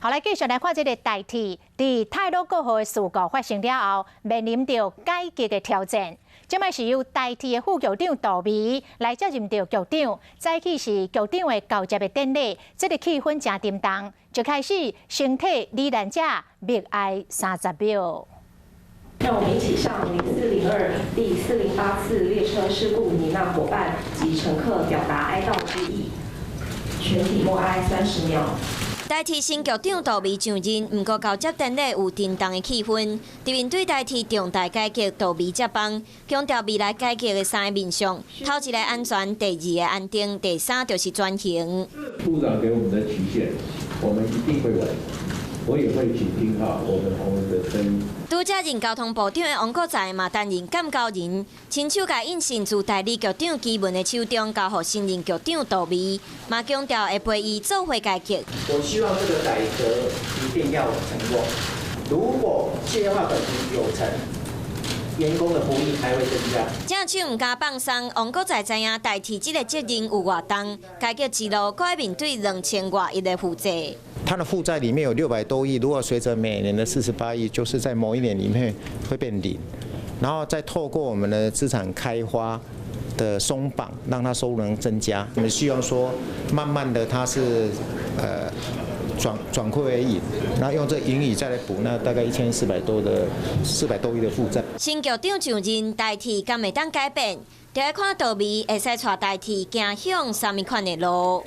好，來繼續來看這个台鐵，佇太魯閣號的事故發生了後，面臨著改革的挑戰。這擺是由台鐵的副局長杜薇來接任著局長，早起是局長的交接的典禮，這个氣氛誠沉重。就開始先替罹難者默哀30秒。讓我們一起向0402第408次列車事故罹難夥伴及乘客表達哀悼之意，全體默哀30秒。台鐵新局長杜薇上任，毋過交接典禮有沉重的氣氛。佇面對台鐵重大改革，杜薇接棒，強調未來改革的三个面向：頭一个安全，第二个安定，第三就是轉型。部長給我們的期限，我們一定會完成。我也會傾聽哈我們同仁的聲音。拄才任交通部長的王國材嘛擔任鑑交人，親手共印信自代理局長基文的手中交予新任局長杜薇，嘛強調會陪伊做伙改革。我希望這個改革一定要成功。如果企業化轉型有成，員工的福利還會增加。正手毋敢放鬆，王國材知影台鐵這个責任有偌重，改革之路閣愛面對2000外億的負債。它的負債裡面有600多億，如果隨着每年的48億，就是在某一年裡面會變零，然後再透過我們的資產開發的鬆綁，讓它收入能增加。我們希望說，慢慢的它是轉虧為盈，然後用這盈餘再來補那大概1400多的400多億的負債。新局長上任，台鐵敢會當改變？就愛看杜薇會使帶台鐵行向啥物款的路。